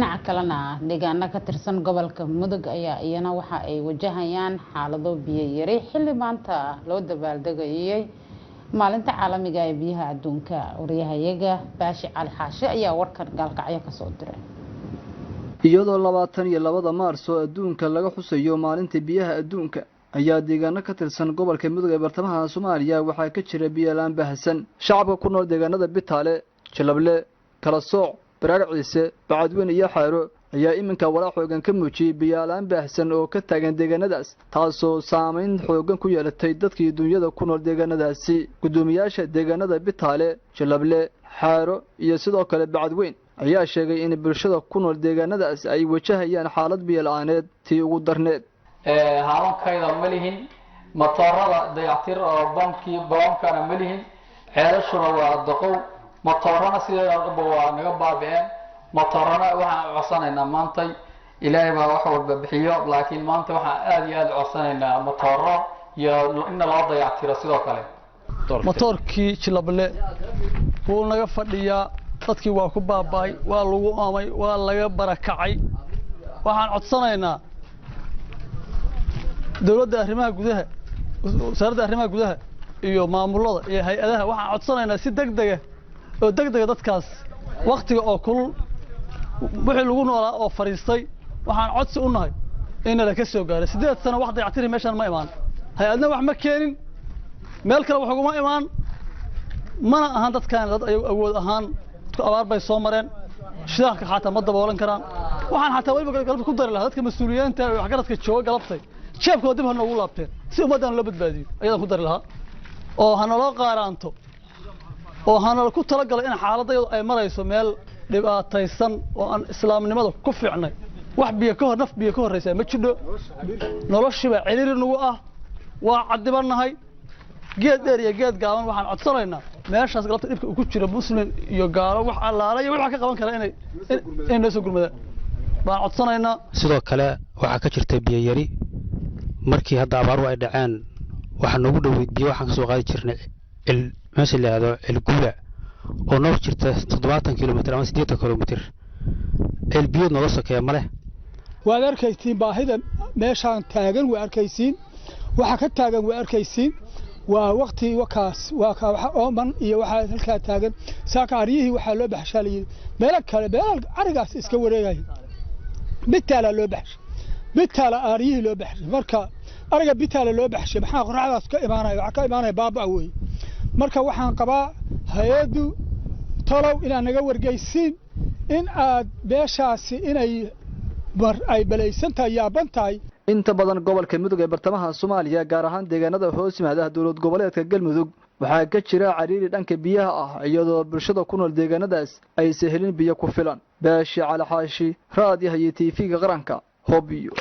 Dhinaca kalena, deegaano ka tirsan gobolka Mudug ayaa iyana waxa ay wajahayaan xaalado biyo yari, xilli maanta loo dabaaldegayay maalinta caalamiga ee biyaha adduunka. Wariyahayaga Baashi Cali Xaashi ayaa warkan Gaalkacyo kasoo diray. Iyadoo 22-da Maarso adduunka laga xusayo maalinta biyaha adduunka, ayaa deegaano ka tirsan gobolka Mudug ee bartamaha Soomaaliya waxaa ka jira biyola-aan baahsan. Shacabka ku nool deegaanada Bitaale, Jalable, Kala Sooc, Baraag Ciise, Bacadweyn iyo Xaaro ayaa iminka walaac xoogan ka muujiyey biyola-aan baahsan oo ka taagan deegaanadaas, taasoo saameyn xoogan ku yeelatay dadkii dunyada ku nool deegaanadaasi. Guddoomiyaasha deegaanada Bitaale, Jalable, Xaaro iyo sidoo kale Bacadweyn ayaa sheegay in bulshada ku nool deegaanadaas ay wajahayaan xaalad biyo la-aaneed tii ugu darneed. Haabankayda ma lihin, matoorada dayactir oo bamkii bamkana ma lihin, ceelashuna waa doqow, matoorana sideedaba waa naga baabi'een. Matoorana waxaan codsanaynaa maantay, Ilaahay baa wax walba bixiyo, laakiin maanta waxaan aada iyo aada codsanaynaa matooro iyo inna loo dayactiro sidoo kale. Matoorkii Jilable wuu naga fadhiyaa, dadkii waa ku baaba'ay, waa lagu oomay, waa laga barakacay. Waxaan codsanaynaa dowladda arrimaha gudaha, wasaaradda arrimaha gudaha iyo maamulada iyo hay-adaha. Waxaan codsanaynaa si deg dega oo deg dega dadkaas waktiga oo kulul wixii lagu noolaa oo fadhiistay. Waxaan codsi u nahay in nala ka soo gaaray. 8 sano wax dayactiri meeshaan ma imaan, hay-adna wax ma keenin, meel kale wax uguma imaan. Mana ahan dadkaan dad ayagu awood ahaan, dadku abaar bay soo mareen, shidaalka xataa ma daboolan karaan. Waxaan xataa weliba galabta ku dari lahaa dadka mas-uuliyiinta ee waxgaradka jooga galabtay jeebkooda dib ha noogu laabteen si ummaddan loo badbaadiyo ayadaan ku dari lahaa, oo ha naloo qaaraanto oo hanala ku talagalo in xaaladda iyadu ay marayso meel dhibaataysan oo aan islaamnimada ku fiicnay. Wax biyo ka hor, naf biyo ka horreysaa ma jidho. Noloshiiba ciriiri nagu ah, waa cadibannahay geed dheer iyo geed gaaban. Waxaan codsanaynaa meeshaas galabta dhibka uu ku jiro muslim iyo gaalo, wax allaala iyo waxa ka qaban kara inay noo soo gurmadaan baan codsanaynaa. Sidoo kale waxaa ka jirta biyo yari. Markii hadda abaaruhu ay dhaceen, waxaa noogu dhoweyd biyo waxaan ka soo qaadi jirnay cil meesha la yidhaahdo Cilguula oo noo jirta 70 kilomitir ama 80 kilomitir. Ceel biyood nooga sokeeya ma leh. Waad arkaysiin baahida meeshaan taagan, waa arkaysiin waxa ka taagan, waa arkaysiin waa wakti wakaas waa ka waxa ooman iyo waxaa halkaa taagan. Saaka aryihii waxaa loo baxshaa layidhi meelo kale, meelo arigaas iska wareegaya. Bitaala loo baxshay, Bitaala aryihii loo baxshay. Marka ariga Bitaala loo baxshay, maxaa qoraxdaas ka imaanaya? Waxaa ka imaanaya baaba weeye. Marka waxaan qabaa hay-addu tolow inaad naga wargeysiin in aad meeshaasi inay ay balaysan tahay, yaaban tahay. Inta badan gobolka Mudug ee bartamaha Soomaaliya, gaar ahaan deegaanada hoos yimaada dowlad goboleedka Galmudug, waxaa ka jira cariiri dhanka biyaha ah, iyadoo bulshada ku nool deegaanadaas aysan helin biyo ku filan. Baashi Cali Xaashi, raadiyaha iyo TV-ga qaranka, Hobyo.